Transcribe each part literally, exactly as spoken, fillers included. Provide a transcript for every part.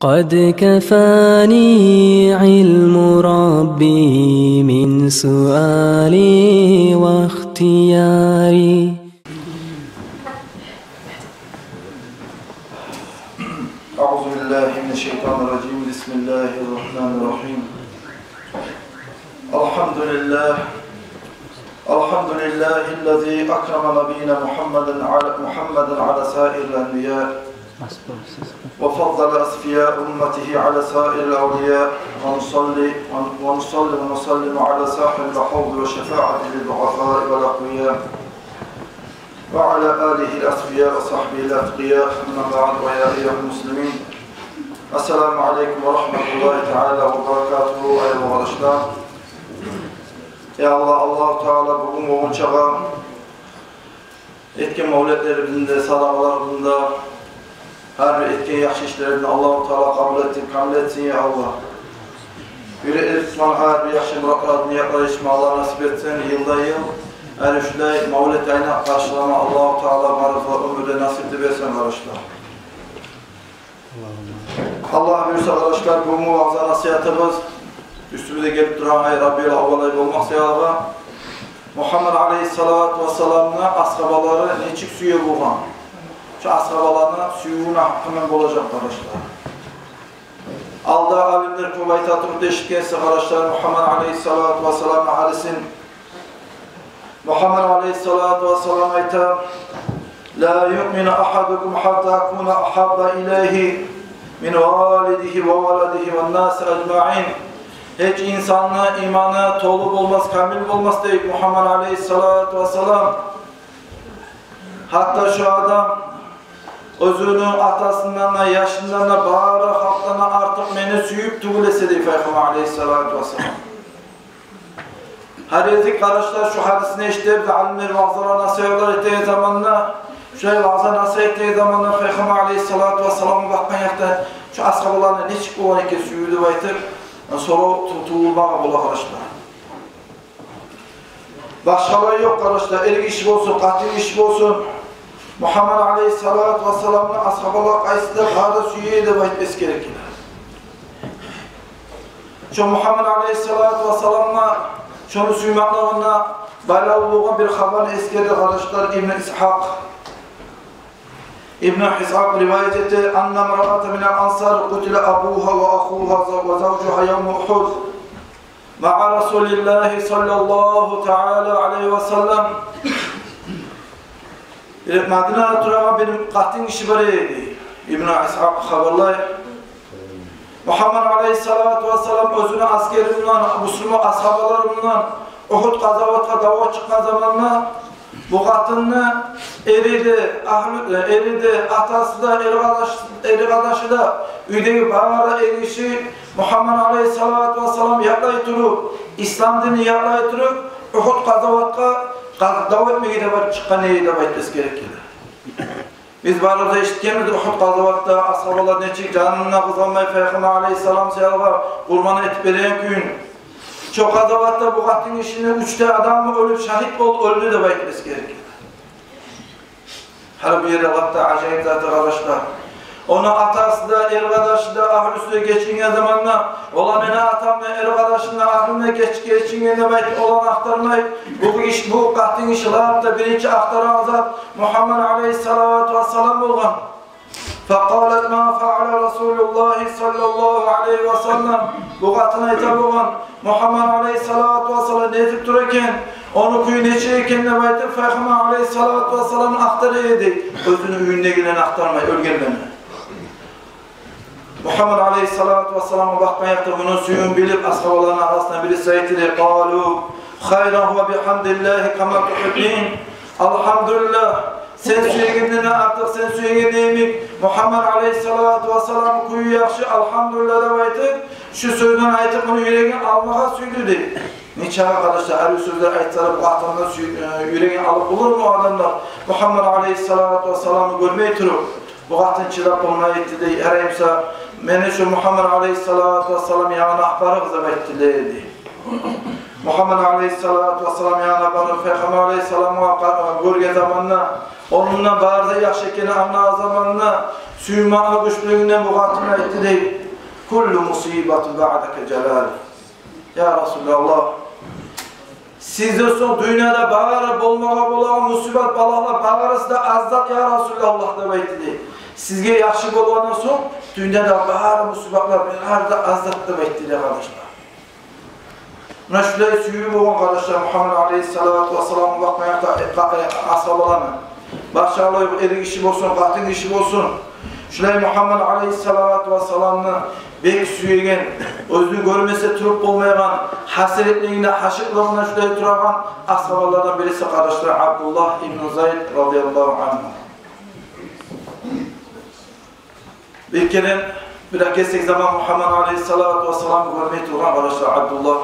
قد كفاني علم ربي من سؤالي واختياري. أعوذ بالله من الشيطان الرجيم. بسم الله الرحمن الرحيم. الحمد لله. الحمد لله الذي أكرم نبينا محمدا على، محمدا على سائر الأنبياء، وفضل أصفياء أمته على سائر الأولياء، ونصلي، ونصلي ونسلم على صاحب الحوض والشفاعة للضعفاء والأقوياء، وعلى آله الأصفياء وصحبه الأتقياء. أما بعد، ويا أيها المسلمين، السلام عليكم ورحمة الله تعالى وبركاته. Аявлу къардашлар, я Аллагь, Аллагьу Таала бугюн болгъунчагъа этген мавлетлерибизни де, садагъаларыбызны да, гьар бир этген яхшы ишлерибизни Аллагьу Таала къабул этип, камил этсин, я Аллагь. Юрекде тутгъан гьар бир яхшы муратларыбызны ниятлагъа етишме Аллагь насип этсин. Йылдан-йыл гьар шулай мавлет айны къаршылама Аллагьу Таала барыбызгъа оьмюр де, насип де берсин, къардашлар. Аллагь буюрса, къардашлар, бугюнгю ваъза-насигьатыбыз, уьстюбюзге гелип турагъан ай, Рабиул-аввал ай болмакъ саялы, Мугьаммад алейгьиссалату вассаламны асгьабалары нечик сюе болгъан, шо асгьабаланы сюювюню гьакъындан болажакъ, къардашлар. Алда алимлер кёп айта туруп эшитгенсиз, къардашлар, Мугьаммад алейгьиссалату вассаламны гьадисин. Мугьаммад алейгьиссалату вассалам айта: «لا يؤمن أحدكم حتى أكون أحب إليه من والده وولده والناس أجمعين». Гьеч инсанны иманы толу болмас, камил болмас, дей Мугьаммад алейгьиссалату вассалам. Гьатта шо адам оьзюню атасындан да, яшындан да, бары халкъдан да артыкъ мени сююп тюгюл эсе, дей Пайхаммар алейгьиссалату вассалам. Гьар гезик, къардашлар, шо гьадисни эшитебиз, алимлер ваъзалар, насигьатлар этеген заманда, шулай ваъза-насигьат этеген заманда Пайхаммар алейгьиссалату вассаламгъа бакъгъан якъда шо асгьабаланы нечик болгъан экен сюювю деп айтып, сорав ту-, тувулмагъа бола, къардашлар. Башгъалай ёкъ, къардашлар, эркиши болсун, къатынгиши болсун, Мугьаммад алейгьиссалату вассаламны асгьабалар къайсы да бары да сюе деп айтып эсгере геле. Шо Мугьаммад алейгьиссалату вассаламгъа шону сюймеклигинде байлавлу болгъан бир хабарны эсгерди, къардашлар, Ибну Исгьакъ. Ибну Исгьакъ риваят эте: «أن امرأة من الأنصار قتل أبوها وأخوها وزوجها يوم أحد مع رسول الله صلى الله تعالى عليه وسلم». Бир Мадинада турагъан бир къатынгиши бар эди. Ибну Исгьакъ хабарлай. Мугьаммад алейгьиссалату вассалам оьзюню асгери булан, бусурман асгьабалары булан Угьуд къазаватгъа давгъа чыкъгъан заманда бу къатынны эри де, агьлю, э, эри де, атасы да, эркъардаш-, эркъардашы да, уьйдеги бары да эркиши Мугьаммад алейгьиссалату вассалам якълай туруп, ислам динни якълай туруп, Угьуд къазаватгъа къаз-, дав этмеге де барып чыкъгъан эди деп айтып эсгере геле. Биз барыбыз да эшитгенбиз, Угьуд къазаватда асгьабалар нечик жанын да къызгъанмай Пайхаммар алейгьиссалам саялы къурбан этип берген кюйню. Шо къазаватда бу къатынгишини уьч де адамы оьлюп, шагьит болуп оьлдю деп айтып эсгере геле. Гьали бу ерде лап да ажайып зат, къардашлар. Ону атасы да, эркъардашы да, агьлюсю де гечинген заманда, олар мени атам да, эркъардашым да, агьлюм де геч-, гечинген деп айтып, оланы ахтармай, бу иш, бу къатынгиши лап да биринчи ахтарагъан зат Мугьаммад алейгьиссалату вассалам болгъан. فقالت: «ما فعل رسول الله صلى الله عليه وسلم؟» Бу къатын айта болгъан: «Мугьаммад алейгьиссалату вассалам не этип тура экен? Ону кюю нечик экен?» — деп айтып, Пайхаммар алейгьиссалату вассаламны ахтара эди, оьзюню уьюндегилени ахтармай, оьлгенлени. Мугьаммад алейгьиссалату вассаламгъа бакъгъан якъда муну сюювюн билип, асгьабаланы арасында бириси айтды дей: «قالوا خيرا وبحمد الله كما تحبين». Алгьамдулиллагь, сен сюегенден артыкъ, сен сюегенден йимик Мугьаммад алейгьиссалату вассаламны кюю яхшы, алгьамдулиллагь деп айтып, шу сёзню айтып, муну юрегин алмагъа сюйдю дей. Нечакъы, къардашлар, арив сёзлер айтса да, бу адамлар сюй-, э, юрегин алып болурму адамлар Мугьаммад алейгьиссалату вассаламны гёрмей туруп? Бу къатын чыдап болмай айтды дей: «Ярай буса, мени шу Мугьаммад алейгьиссалату вассалам янына апарыгъыз», — деп айтды дей. Мугьаммад алейгьиссалату вассалам янына барып, Пайхаммар алейгьиссаламны къа-, гёрген заманда, онундан бары да яхшы экенин англагъан заманда, Сююнмекни гючлюлюгюнден бу къатын айтды дей: «Куллу мусибатин баъдака жалал». Я Расулаллагь, сизден сонг дюньяда бары болмагъа болагъан мусибат, балагьлар барысы да аз зат, я Расулаллагь, деп айтды дей. Сизге яхшы болгъандан сонг дюньяда бары мусибатлар бары да аз зат деп айтды дей, къардашлар. Муна шулай сююв болгъан, къардашлар, Мугьаммад алейгьиссалату вассаламгъа бакъмай да, э, э, асгьабаланы. Башгъалай, эр гиши болсун, къатын гиши болсун. Шулай Мугьаммад алейгьиссалату вассаламны бек сюеген, оьзюн гёрмесе туруп болмайгъан, гьасиретлигине, гьашыкълыгъына шулай турагъан асгьабалардан бириси, къардашлар, Абдуллагь ибн Зайд радияллагьу ангьу. Бир керен, бир гесек заман Мугьаммад алейгьиссалату вассаламны гёрмей тургъан, къардашлар, Абдуллагь.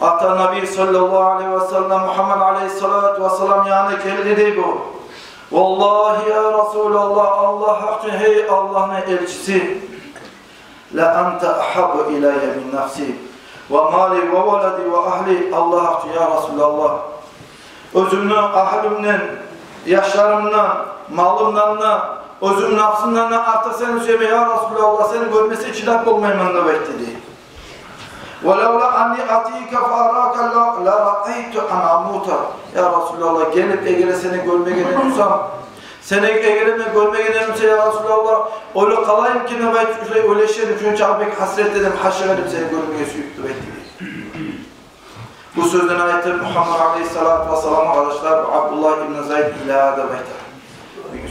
Ата Наби саллаллагьу алейгьи ва саллам Мугьаммад алейгьиссалату вассалам янына гелди дей бу. «Валлагьи, я Расулаллагь, Аллагь гьакъ учун, гьей Аллагьны элчиси, ла анта агьаббу илаййа мин нафси ва мали ва валади ва агьли». Аллагь гьакъ учун, я Расулаллагь, оьзюмню агьлюмден, яшларымдан, малымдан да, оьзюмню нафсымдан да артыкъ сени сюемен, я Расулаллагь, сени гёрмесе чыдап болмайман деп айтды дей. «Валавла анни атика фа арака ла, ла раайту ан амута». Я Расулаллагь, гелип эгер сени гёрмеген эдим буса, сени эгер мен гёрмеген эдим буса, я Расулаллагь, оьлюп къалайым экен деп айтып, шулай ойлаша эдим, шунчакъы бек гьасирет эдим, гьашыкъ эдим сени гёрмеге сююп деп айтды дей. Бу сёзлени айтып, Мугьаммад алейгьиссалату вассаламгъа, къардашлар, Абдуллагь ибн Зайд йылады деп айта.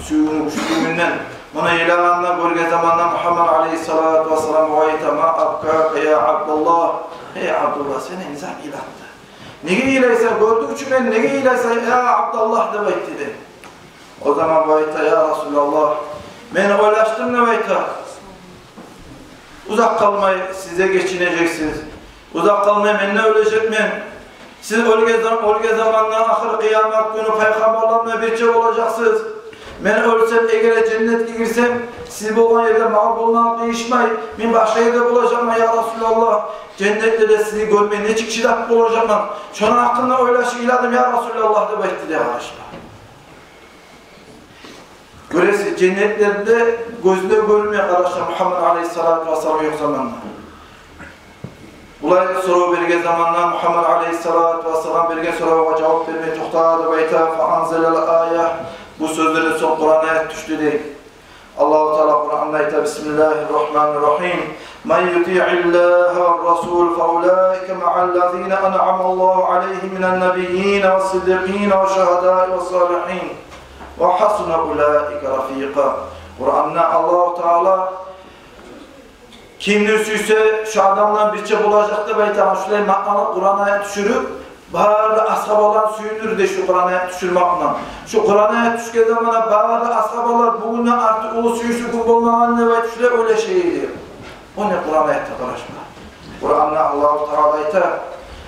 Сюювню гючлюлюгюнден. Муну йылагъанын гёрген заманда Мугьаммад алейгьиссалату вассалам огъар айта: «Ма абкака, я Абдуллагь? Гьей Абдуллагь, сени не зат йылатды? Неге йылайсан? Гёрдюгючю мен, неге йылайсан, я Абдуллагь?» — деп айтды дей. О заман бу айта: «Я Расулаллагь, мен ойлашдым, — деп айта, — узакъ къалмай сиз де гечинежексиз. Узакъ къалмай мен де оьлежекмен. Сиз оьлген зам-, оьлген заманда ахыр къыямат гюню пайхаммарлар булан бирче болажакъсыз. Мен оьлсем, эгер женнетге гирсем, сиз болгъан ерде магъа болмагъа къыйышмай, мен башгъа ерде болажакъман, я Расулаллагь. Женнетде де сизни гёрмей нечик чыдап болажакъман? Шону гьакъында ойлашып йыладым, я Расулаллагь», — деп айтды дей, къардашлар. Гёресиз, женнетлерде гёзлер гёрмей, къардашлар, Мугьаммад алейгьиссалату вассалам ёкъ заманда. Булай сорав берген заманда Мугьаммад алейгьиссалату вассалам берген соравгъа жавап бермей токътады деп айта. Фа анзалал ая. Бу сёзлерден сонг Къуран аят тюшдю дей. Аллагьу Таала Къуранда айта: «Бисмиллагьир рагьманир рагьим. Ман ютиъиллагьа ва расул фа улаика маъаллазина анъамаллагьу алайгьим минан набийина вас сиддикъина ваш шугьадаи вас салигьин. Ва гьасуна улаика рафикъа». Къуранда Аллагьу Таала кимни сюйсе, шо адамдан бирче болажакъ деп айтагъан шулай маъналы Къуран аят тюшюрюп, бары да асгьабаланы сююндюрдю дей шу Къуран аят тюшюрмек булан. Шу Къуран аят тюшген заманда бары да асгьабалар бугюнден артыкъ уллу сююнчлю гюн болмагъан деп айтып шулай ойлаша эди. О не Къуран аят, къардашлар? Къуранда Аллагьу Таала айта: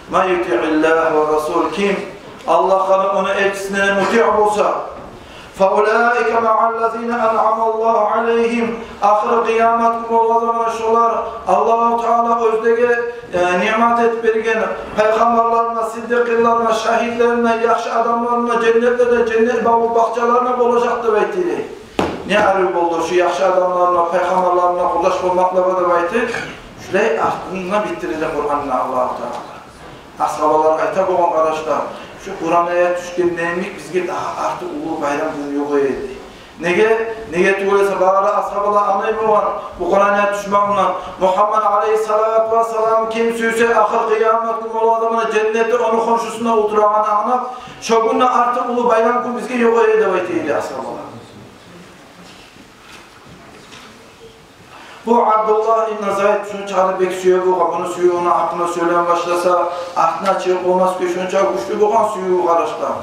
«Ман ютиъиллагьа ва расул», ким Аллагьгъа да ону элчисине де мутиъ болса, «фа улаика маъаллазина анъамаллагьу алайгьим», ахыр къыямат гюн болгъан заман шолар Аллагьу Таала оьзлеге, э, ниъмат этип берген пайхаммарларына, сиддикъинларына, шагьитлерине, яхшы адамларына женнетлерде, женнет баву бакъчаларына болажакъ деп айтды дей. Не арив болду шу яхшы адамларына, пайхаммарларына къурдаш болмакълыгъы деп айтып, шулай артында битдире дей Къуранда Аллагьу Таала. Асгьабалар айта болгъан, къардашлар, шу Къуран аят тюшгенден йимик бизге дагъы артыкъ уллу байрам гюн ёкъ эди. Неге? Неге тюгюл эсе, бары да асгьабалар англай болгъан бу Къуран аят тюшмек булан, Мугьаммад алайгьиссалату вассалам ким сюйсе, ахыр къыямат гюн болгъан заманда женнетде ону хоншусунда олтурагъанын англап, шо гюнден артыкъ уллу байрам гюн бизге ёкъ эди деп айта эди асгьабалар. Бу Абдуллагь ибн Зайд шунчакъы бек сюе болгъан, муну сюювюню гьакъында сёйлеме башласа, артына чыгъып болмас кюй, шунчакъы гючлю болгъан сюювю, къардашлар.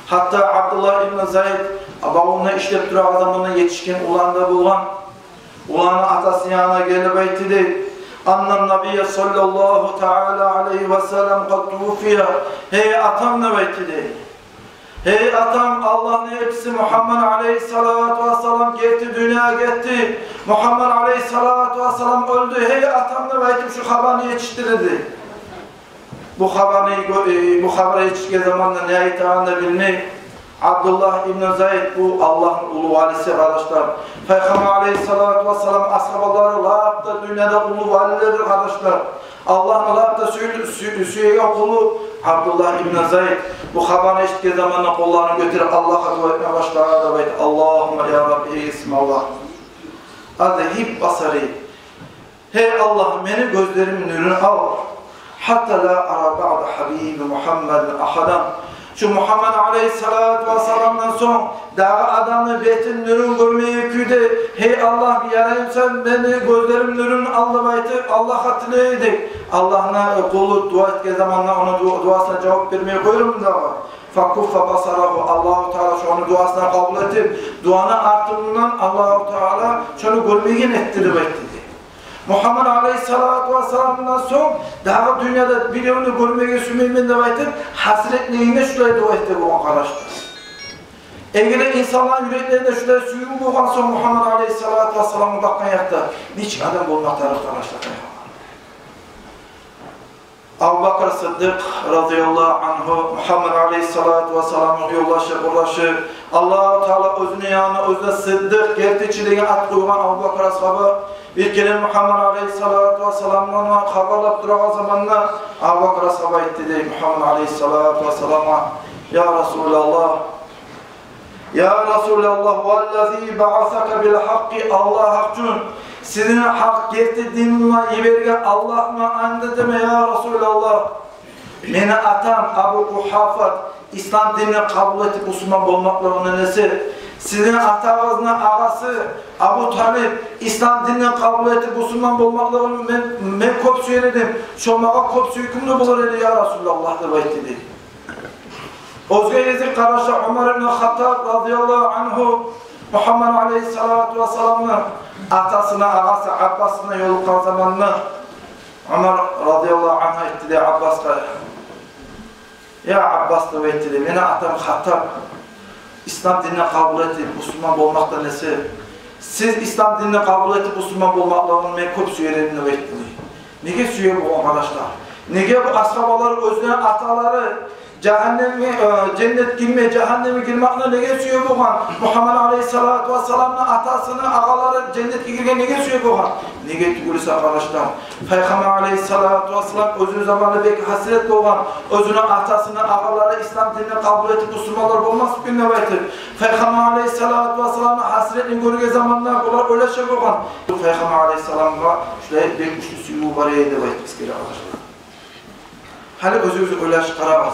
Гьатта Абдуллагь ибн Зайд бавунда ишлеп турагъан заманда етишген улан да болгъан. Уланы атасыны янына гелип айтды дей: «Анна набийя саллаллагьу таала алайгьи ва саллам къад тувуффия». «Гьей атам, — деп айтды дей, — гьей атам, Аллагьны элчиси Мугьаммад алайгьиссалату вассалам гетди, дюньягъа гетди. Мугьаммад алайгьиссалату вассалам оьлдю, гьей атам», — деп айтып шу хабарны етишдирди. Бу хабарны гё-, э, бу хабар етишген заманда не айтагъанын да билмей, Абдуллагь ибн Зайд, бу Аллагьны уллу валиси, къардашлар. Пайхаммар алейгьиссалату вассалам асгьабалары лап да дюньяда уллу валилери, къардашлар. Аллагьны лап да сюй-, сю-, сюеген къулу Абдуллагь ибн Зайд бу хабарны эшитген заманда къолларын гётерип Аллагьгъа дуа этме башлады деп айта: «Аллагьумма, я Рабби, эй Аллагь, азгьиб басари, гьей Аллагь, мени гёзлеримни нюрюн ал, гьатта ла ара баъда гьабиби Мугьаммадин агьадан». Шу Мугьаммад алейгьиссалату вассаламдан сонг дагъы адамны бетин нюрюн гёрмейген кюйде, гьей Аллагь, ярай буса, мени гёзлеримни нюрюн ал деп айтып Аллагьгъа тилей эди. Аллагьны къулу дуа этген заманда ону ду-, дуасына жавап бермей къоймай дагъы. Факуффа басарагьу, Аллагьу Таала шону дуасын къабул этип, дуаны артындан Аллагьу Таала шону гёрмейген этди деп айтды дей. Мугьаммад алейгьиссалату вассаламдан сонг дагъы дюньяда биревню гёрмеге сюймеймен деп айтып, гьасиретлигинде шулай дуа этди болгъан, къардашлар. Эгер де инсанланы юреклеринде шулай сююв болгъан сонг Мугьаммад алейгьиссалату вассаламгъа бакъгъан якъда, нечик адам болма тарыкъ, къардашлар, пайхаммар? Абубакр Сыддыкъ радияллагьу ангьу, Мугьаммад алейгьиссалату вассаламны ёлдашы, къурдашы, Аллагьу Таала оьзюню янына оьзюне Сыддыкъ, гертичи деген ат къойгъан Абубакр асгьаба, бир керен Мугьаммад алейгьиссалату вассаламдан хабарлап турагъан заманда Абубакр асгьаба айтды дей Мугьаммад алейгьиссалату вассаламгъа: «Я Расулаллагь, я Расулаллагь, валлази баъасака бил гьакъкъи, Аллагь гьакъ учун, сени гьакъ герти дин булан йиберген Аллагьыма ант этемен, я Расулаллагь. Мени атам Абу Къугьафат ислам динни къабул этип бусурман болмакълыгъындан эсе, сизин атагъызны агъасы Абу Талип ислам динни къабул этип бусурман болмакълыгъын мен, мен кёп сюер эдим. Шо магъа кёп сюйкюмлю болур эди, я Расулаллагь», — деп айтды дей. Оьзге гезик, къардашлар, Умар ибн Хаттаб радияллагьу ангьу Мугьаммад алейгьиссалату вассаламны атасыны агъасы Аббасына ёлукъгъан заманда Умар радияллагьу ангьу айтды дей Аббасгъа: «Я Аббас, — деп айтды дей, — мени атам Хаттаб ислам динни къабул этип бусурман болмакъдан эсе, сиз ислам динни къабул этип бусурман болмакълыгъын мен кёп сюер эдим», — деп айтды дей. Неге сюе болгъан, къардашлар? Неге бу асгьабалар оьзлени аталары жагьаннемге, э, женнетге гирмей, жагьаннемге гирмекни неге сюе болгъан? Мугьаммад алейгьиссалату вассаламны атасыны агъалары женнетге гирген неге сюе болгъан? Неге тюгюл эсе, къардашлар, Пайхаммар алейгьиссалату вассалам оьзюню заманы бек гьасирет болгъан, оьзюню атасыны агъалары ислам динни къабул этип бусурманлар болмас экен деп айтып, Пайхаммар алейгьиссалату вассаламны гьасиретин гёрген заманда булар ойлаша болгъан. Пайхаммар алейгьиссаламгъа шулай бек гючлю сююв бар эди деп айтып эсгере, къардашлар. Гьали оьзюгюз ойлашып къарагъыз.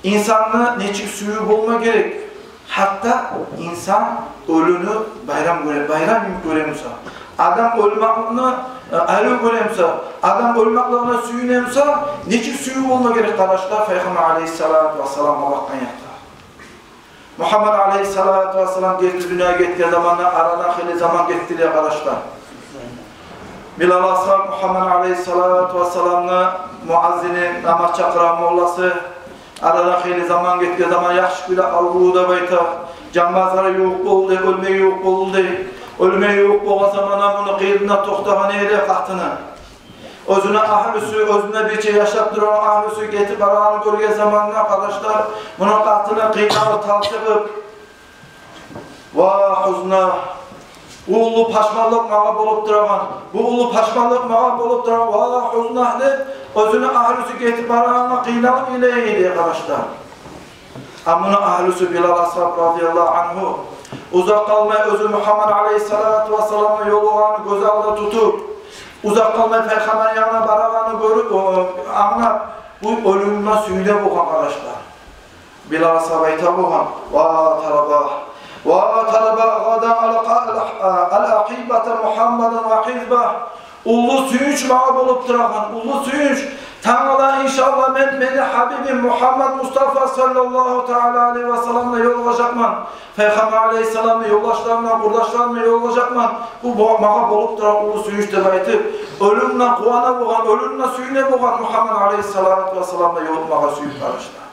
Инсанны нечик сююв болма герек? Гьатта инсан оьлюню байрам гёре, байрам йимик гёре буса, адам оьлмекликни, э, арив гёре буса, адам оьлмеклигине сююне буса, нечик сююв болма герек, къардашлар, Пайхаммар алейгьиссалату вассаламгъа бакъгъан якъда? Мугьаммад алейгьиссалату вассалам герти дюньягъа гетген заманда арадан хыйлы заман гетди дей, къардашлар. Билал асгьаб Мугьаммад алейгьиссалату вассаламны муаззини, намаз чакъырагъан молласы, арадан хыйлы заман гетген заман яхшы кюйде авруду деп айта. Жамбазлары ювукъ болду, оьлмеге ювукъ болду. Оьлмеге ювукъ болгъан заманда муну къырыйында токътагъан эди къатыны. Оьзюню агьлюсю, оьзюнде бирче яшап турагъан агьлюсю гетип барагъанын гёрген заманда, къардашлар, муну къатыны къыйналып, талчыгъып: «Ва гьузна, бу уллу пашманлыкъ магъа болуп турагъан, бу уллу пашманлыкъ магъа болуп турагъан, ва гьузна», — деп, оьзюню агьлюсю гетип барагъангъа къыйналып йылай эди, къардашлар. А муну агьлюсю Билал асгьаб радияллагьу ангьу узакъ къалмай оьзю Мугьаммад алейгьиссалату вассаламны ёлугъанын гёз алдына тутуп, узакъ къалмай Пайхаммарны янына барагъанын гёрюп, о, англап, бу оьлюмюнден сююне болгъан, къардашлар. Билал асгьаб айта болгъан: «Ва тарабагь, ва тарабагь, гъадан алкъа ал-, ал-агьиббата Мугьаммадан ва гьизбагь». Уллу сююнч магъа болуп турагъан, уллу сююнч. Тангала, иншааллагь, мен мени гьабибим Мугьаммад Мустафа саллаллагьу таала алайгьи ва салламны ёлугъажакъман. Пайхаммар алайгьиссаламны ёлдашларына, къурдашларына ёлугъажакъман. Бу бо-, магъа болуп турагъан уллу сююнч деп айтып, оьлюмюнден къувана болгъан, оьлюмюнден сююне болгъан Мугьаммад алайгьиссалату вассаламны ёлукъмагъа сююп, къардашлар.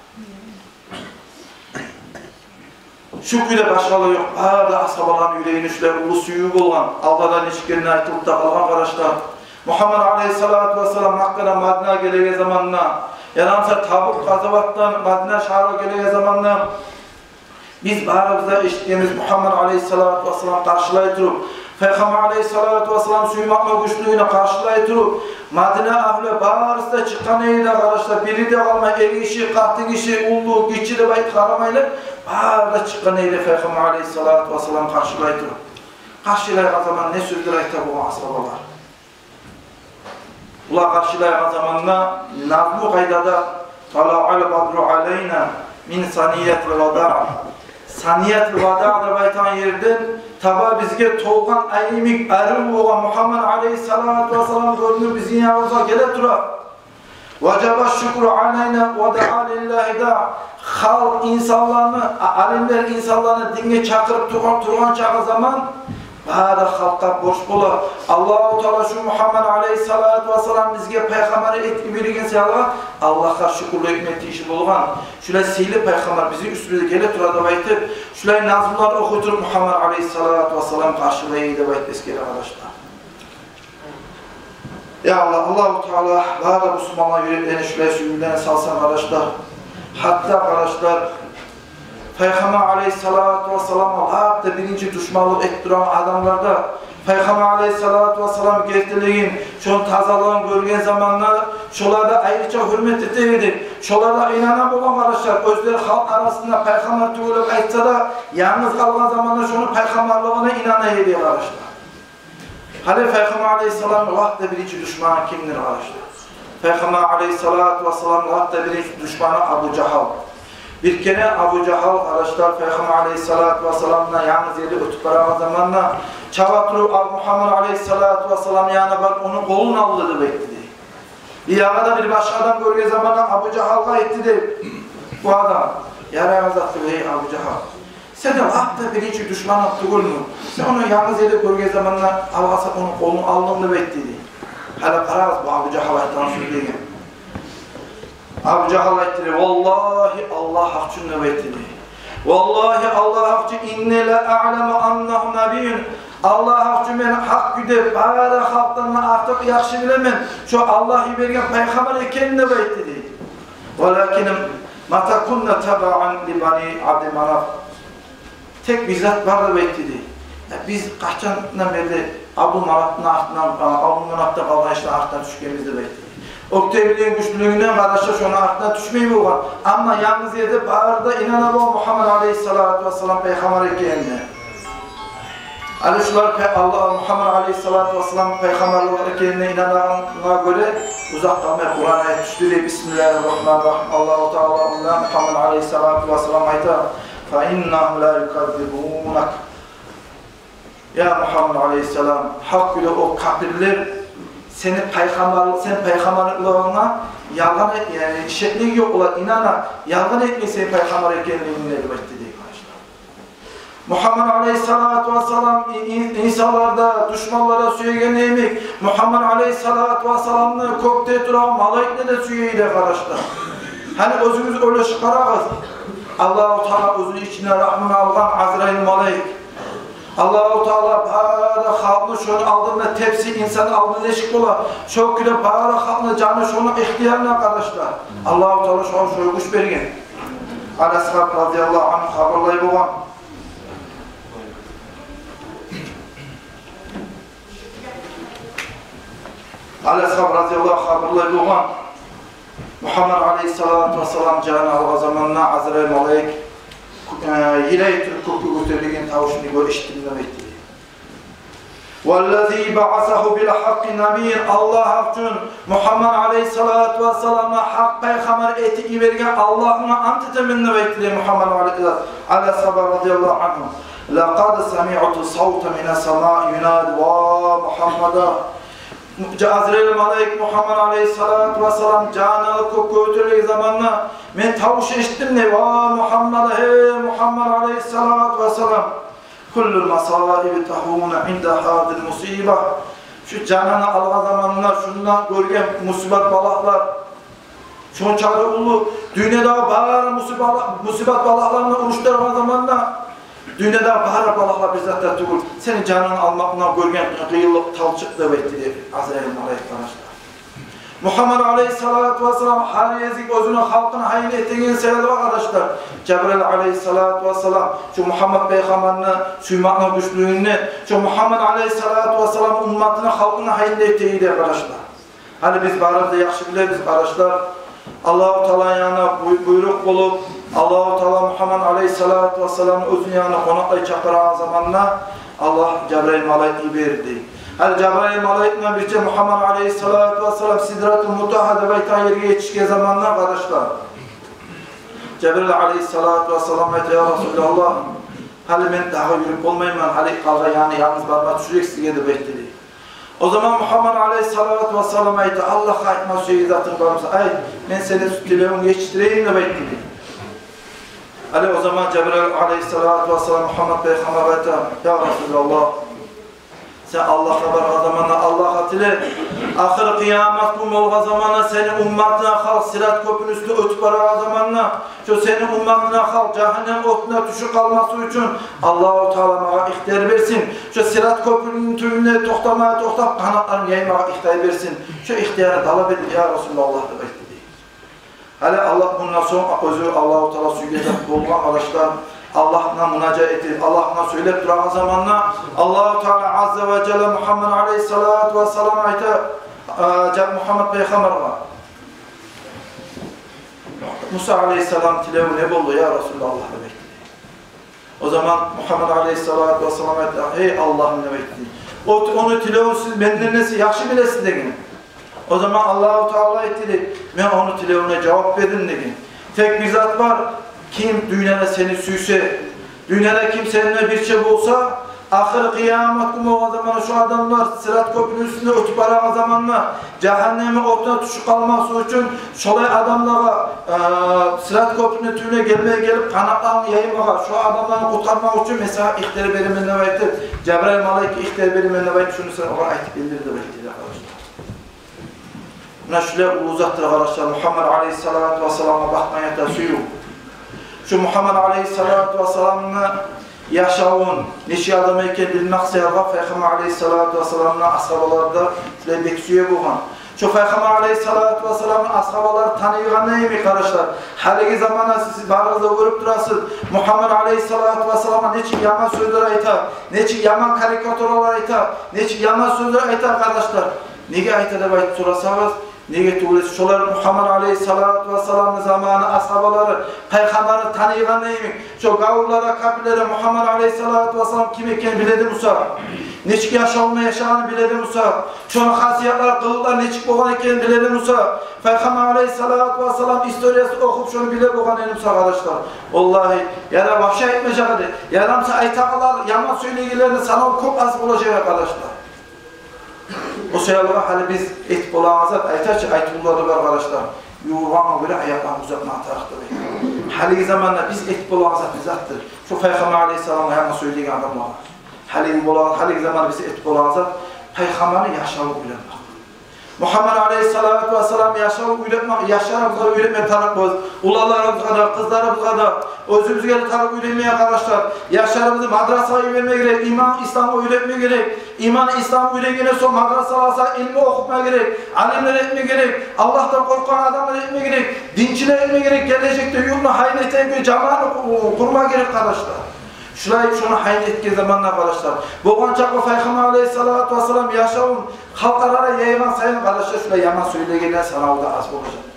Шу кюйде башгъалар ёкъ. Бары да асгьабаланы юрегинде шулай уллу сююв болгъан. Алда да нече керен айтылып да къалгъан, къардашлар. Мугьаммад алайгьиссалату вассалам Маккадан Мадинагъа гелеген заманда, яда буса Табук къазаватдан Мадина шагьаргъа гелеген заманда, Биз барыбыз да эшитгенбиз, Мугьаммат алейгьиссалату вассалам къаршылай туруп, Пайхаммар алейгьиссалату вассалам сюймекни гючлюгюне къаршылай туруп, Мадина агьлю барысы да чыкъгъан эди, къардашлар, бири де къалмай, эр гиши, къатын гиши, уллу, гиччи деп айтып къарамайлы, бары да чыкъгъан эди Пайхаммар алейгьиссалату вассалам къаршылай туруп. Къаршылайгъан заман не сёзлер айта болгъан асгьабалар? Булар къаршылайгъан заманда назму къайдада: «Талаъал бадру алайна мин саниятил вадаъ». Саниятил вадаъ деп айтагъан ерден таба бизге толгъан ай йимик арив болгъан Мугьаммат алейгьиссалату вассалам гёрюнюп бизин яныбызгъа геле тура. «Важаба шукру алайна ва даъа лиллагьи даъ». Халкъ инсанланы, а-, алимлер инсанланы динге чакъырып тургъан, тургъан чакъы заман, бары халкъгъа борч бола. Аллагьу Таала шу Мугьаммат алейгьиссалату вассалам бизге пайхаммар этип йиберген саялы Аллагьгъа шукурлукъ этме тийишли болгъан. Шулай сыйлы пайхаммар бизин уьстюбюзге геле тура деп айтып, шулай назмулар охуй туруп Мугьаммат алейгьиссалату вассалам къаршылай эди деп айтып эсгере, къардашлар. Я Аллагь, Аллагьу Таала бары да бусурманлар юреклерине шулай сюювлени салсын, къардашлар. Гьатта, къардашлар, Пайхаммар алейгьиссалату вассаламгъа лап да биринчи душманлыкъ этип турагъан адамлар да, Пайхаммар алейгьиссалату вассалам гертилигин, шону тазалыгъын гёрген заманда, шолар да айрыча гьюрмет эте эди. Шолар да инана болгъан, къардашлар, оьзлер халкъ арасында пайхаммар тюгюл деп айтса да, янгыз къалгъан заманда шону пайхаммарлыгъына инана эди, къардашлар. Гьали Пайхаммар алейгьиссаламны лап да биринчи душманы кимдир, къардашлар? Пайхаммар алейгьиссалату вассаламны лап да биринчи душманы Абу Жагьал. Бир керен Абу Жагьал, къардашлар, Пайхаммар алейгьиссалату вассаламдан янгыз ерде оьтюп барагъан заманда, чаба туруп, Абу Мугьаммат алейгьиссалату вассаламны янына барып, ону къолун алды деп айтды дей. Бир ягъада бир башгъа адам гёрген заманда Абу Жагьалгъа айтды дей бу адам: «Ярайгъан затдыр, гьей Абу Жагьал. Сени лап да биринчи душманынг тюгюлмю? Сен ону янгыз ерде гёрген заманда алгъасап, ону къолун алдынг», — деп айтды дей. Гьали къарагъыз, бу Абу Жагьал айтгъан сёз деген. Абу Жагьал айтды дей: «Валлагьи, Аллагь гьакъ учун, — деп айтды дей. — Валлагьи, Аллагь гьакъ учун, инни ла аъламу аннагьу набийюн. Аллагь гьакъ учун, мен гьакъ кюйде бары халкъдан артыкъ яхшы билемен шо Аллагь йиберген пайхаммар экенин», — деп айтды дей. «Валакин мата кунна табаан ли бани Абди Манаф». Тек бир зат бар, — деп айтды дей. — Биз къачандан берли Абдулманапны артындан, а, Абдулманапдан къалгъан ишлени артындан тюшгенбиз, — деп айтды дей. — Оьктемлигин, гючлюлюгюнден, къардашлар, шону артындан тюшмей болгъан. Амма янгыз ерде бары да инана болгъан Мугьаммат алейгьиссалату вассалам пайхаммар экенине. Гьали шулар пе-, Аллагь, Мугьаммат алейгьиссалату вассалам пайхаммарлыгъы экенине инанагъангъа гёре, узакъ къалмай Къуран аят тюшдю дей. Бисмиллагьир рагьманир рагьим. Аллагьу Таала онда Мугьаммат алейгьиссалату вассалам айта: «Фа иннагьум ла юказзибунак». Я Мугьаммат алейгьиссалам, гьакъ кюйде о капирлер сени пайхаммар-, сен пайхаммарлыгъынга ялгъан эт-, яни шеклиги ёкъ, олар инана, ялгъан этмей сени пайхаммар экенлигинге, деп айтды дей, къардашлар. Мугьаммат алейгьиссалату вассалам и-, и-, инсанлар да, душманлар да сюеген йимик, Мугьаммат алейгьиссалату вассаламны кёкде турагъан малайиклер де сюе эди, къардашлар. Гьали оьзюгюз ойлашып къарагъыз. Аллагьу Таала оьзюню ичине рагьмун алгъан Азрайыл малайик. Аллагьу Таала бары халкъны шону алдында тепси, инсан алдында эшик бола. Шо кюйде бары халкъны жаны шону ихтиярында, къардашлар. Аллагьу Таала шогъар шолай гюч берген. Али асгьаб разияллагьу ангьу хабарлай болгъан. Али асгьаб разияллагьу хабарлай болгъан. Мугьаммат алейгьиссалату вассалам жанын алгъан заманда Азрайыл малайик, э, йылай туруп кёкге гётерилген тавушун гёрюп эшитдим деп айтды. «Валлази баъасагьу бил гьакъкъи набиййан», Аллагь гьакъ учун, Мугьаммат алейгьиссалату вассаламны гьакъ пайхаммар этип йиберген Аллагьыма ант этемен деп айтды дей Мугьаммат алейгьи-, Али асгьаб разияллагьу ангьу. «Лакъад самиъту савтан мина самаи юнади», ва Мугьаммада, Азрайыл малайик Мугьаммат алейгьиссалату вассалам жанын алып кёкге гётерилген заманда мен тавуш эшитдим дей, ва Мугьаммада, гьей Мугьаммат алейгьиссалату вассалам. «Куллул масаиби тагьуну инда гьазигьил мусиба». Шу жанын алгъан заманда шунда гёрген мусибат балагьлар, шончакъы уллу дюньядагъы бары мусибала-, мусибат балагьларына уруштургъан заманда, дюньядагъы бары балагьлар бир зат да тюгюл. Сени жанын алмакъ булан гёрген къыйынлыкъ талчыкъ деп айтды дей Азрайыл малайик, къардашлар. Мугьаммад алейгьиссалату вассалам гьар гезик оьзюню халкъыны гьайын этеген саялы, къардашлар, Жабраил алейгьиссалату вассалам шо Мугьаммад пайхаммарны сюймекни гючлюгюнде, шо Мугьаммад алейгьиссалату вассалам умматыны, халкъыны гьайын этеген эди, къардашлар. Гьали биз барыбыз да яхшы билебиз, къардашлар, Аллагьу Тааланы янындан буй-, буйрукъ болуп, Аллагьу Таала Мугьаммад алейгьиссалату вассаламны оьзюню янына къонакълай чакъырагъан заманда Аллагь Жабраил малайикни йиберди. Гьали Жабраил малайик булан бирче Мугьаммад алейгьиссалату вассалам Сидратул Мунтагьа деп айтагъан ерге етишген заманда, къардашлар, Жабраил алейгьиссалату вассалам айта: «Я Расулаллагь, гьали мен дагъы юрюп болмайман, гьали къалгъан янына ялгъыз барма тюшерик сизге», — деп айтды дей. О заман Мугьаммад алейгьиссалату вассалам айта: «Аллагьгъа айтма сюеген затынг бар буса, айт, мен сени тилевюнг етишдирейим», — деп айтды дей. Гьали о заман Жабраил алейгьиссалату вассалам Мугьаммад пайхаммаргъа айта: «Я Расулаллагь, сен Аллагьгъа баргъан заманда Аллагьгъа тиле, ахыр къыямат гюн болгъан заманда сени умматынгны халкъ Сират кёпюрню уьстюнден оьтюп барагъан заманда, шо сени умматынгны халкъ жагьаннем отуна тюшюп къалмасы учун Аллагьу Таала магъа ихтияр берсин. Шо Сират кёпюрню тюбюнде токътама, токътап, къанатларын яймагъа ихтияр берсин. Шо ихтиярны талап этдим, я Расулаллагь», — деп айтды дей. Гьали Аллагь мундан сонг оьзю Аллагьу Таала сюйген зат болгъан, къардашлар, Аллагьгъа мунажат этип, Аллагьгъа сёйлеп турагъан заманда Аллагьу Таала азза ва жалла Мугьаммад алейгьиссалату вассаламгъа айта, э, жа-, Мугьаммад пайхаммаргъа: «Муса алейгьиссаламны тилеви не болду, я Расулаллагь?» — деп айтды. О заман Мугьаммад алейгьиссалату вассалам айта: «Гьей Аллагьым, — деп айтды, — о, ону тилевюн сиз менден эсе яхшы билесиз», — деген. О заман Аллагьу Таала айтды дей: «Мен ону тилевюне жавап бердим», — деген. Тек бир зат бар: ким дюньяда сени сюйсе, дюньяда ким сени булан бирче болса, ахыр къыямат гюн болгъан заманда шо адамлар Сират кёпюрню уьстюнден оьтюп барагъан заманда, жагьаннемни отуна тюшюп къалмасы учун, шолай адамлагъа, э, Сират кёпюрню тюбюне гелмеге гелип, къанатларын яймагъа, шо адамланы къутгъармакъ учун мен сагъа ихтияр беремен деп айтып, Жабраил малайикге ихтияр беремен деп айтып, шону сен огъар айтып билдир деп айтды дей, къардашлар. Муна шулай уллу затдыр, къардашлар, Мугьаммад алейгьиссалату вассаламгъа бакъгъан якъда сююв. Шо Мугьаммад алейгьиссалату вассаламны яшавун, нечик адам экен билмек саялы Пайхаммар алейгьиссалату вассаламны асгьабалары да шулай бек сюе болгъан. Шо Пайхаммар алейгьиссалату вассаламны асгьабалары таныйгъан йимик, къардашлар, гьалиги заманда сиз барыгъыз да гёрюп турасыз, Мугьаммад алейгьиссалату вассаламгъа нечик яман сёзлер айта, нечик яман карикатуралар айта, нечик яман сёзлер айта, къардашлар. Неге айта деп айтып сорасагъыз, неге тюгюл эсе, шолар Мугьаммад алейгьиссалату вассаламны заманы асгьабалары Пайхаммарны таныйгъан йимик, шо гавурлар да, капирлер де Мугьаммад алейгьиссалату вассалам ким экенин биле эди буса, нечик яшавунда яшагъанын биле эди буса, шону хасиятлары, къылыкълары нечик болгъан экенин биле эди буса, Пайхаммар алейгьиссалату вассалам историясын охуп, шону биле болгъан эди буса, къардашлар, валлагьи, яда вообще айтмажакъ эди, яда буса айтагъанлар, яман сёйлейгенлерини санаву кёп аз болажакъ эди, къардашлар. О саялы гьали биз этип болагъан зат, айтачы, айтывлар да бар, къардашлар: ювургъангъа гёре аякъланы узатма тарыкъ деп. Гьалиги заманда биз этип болагъан зат не затдыр? Шо Пайхаммар алейгьиссаламгъа яман сёйлейген адамлагъа. Гьалиги болагъан, гьалиги заманда биз этип болагъан зат — Пайхаммарны яшавун уьйренмек. Мугьаммад алейгьиссалату вассаламны яшавун уьйретмек, яшларыбызгъа уьйретме тарыкъбыз. Уланларыбызгъа да, къызларыбызгъа да, оьзюбюзге де тарыкъ уьйретме, къардашлар. Яшларыбызны мадрасагъа йиберме герек, иман, исламгъа уьйретме герек. Иман, ислам уьйренгенден сонг мадрасалагъа илму охутма герек, алимлер этме герек, Аллагьдан къоркъагъан адамлар этме герек, динчилер этме герек, гележекде юртну гьайын этеген жамаатны къу-, къурма герек, къардашлар. Шулай шону гьайын этген заманда, къардашлар, болгъан чакъы Пайхаммар алейгьиссалату вассалам яшавун халкъ арагъа яйгъан сайын, къардашлар, шулай яман сёйлейгенлер санаву да аз болажакъ.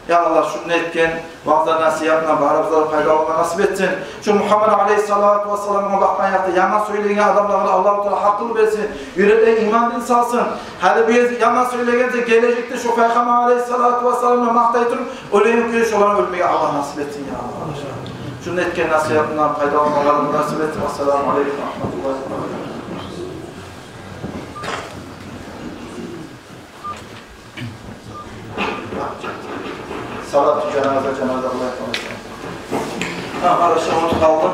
Я Аллагь, шунда этген ваъза-насигьатындан барыбызгъа да пайдаланма насип этсин. Шо Мугьаммад алейгьиссалату вассаламгъа бакъгъан якъда яман сёйлейген адамлагъа да Аллагьу Таала гьакъыл берсин, юрекге иман, дин салсын. Гьали бу гезик яман сёйлейген де, гележекде шо Пайхаммар алейгьиссалату вассаламны макътай туруп, оьлеген кюйде шоланы оьлмеге Аллагь насип этсин, я Аллагь. Шунда этген насигьатындан пайдаланмагъа насип этсин. Ассаламу алейкум ва рагьматуллагьи ва баракатугь. Салату жаназа, жаназа къылайыкъ. Гьа, къардашлар, унутуп къалдым.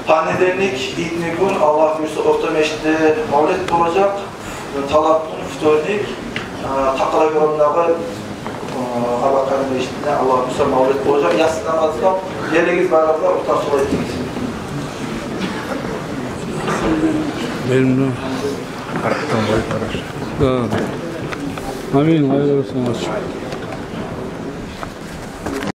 Понедельник, итни гюн, Аллагь буюрса, орта межитде мавлет болажакъ. Талат гюн, вторник, а, Такъырай орамдагъы, а, Абакъар межитинде, Аллагь буюрса, мавлет болажакъ. Яссы намазгъа гелигиз, барыгъыз да, ортакъчылыкъ этигиз. Белимни арттан къоюп баражакъ. Гьа. Амин, гьайырлы болсун, гьажи.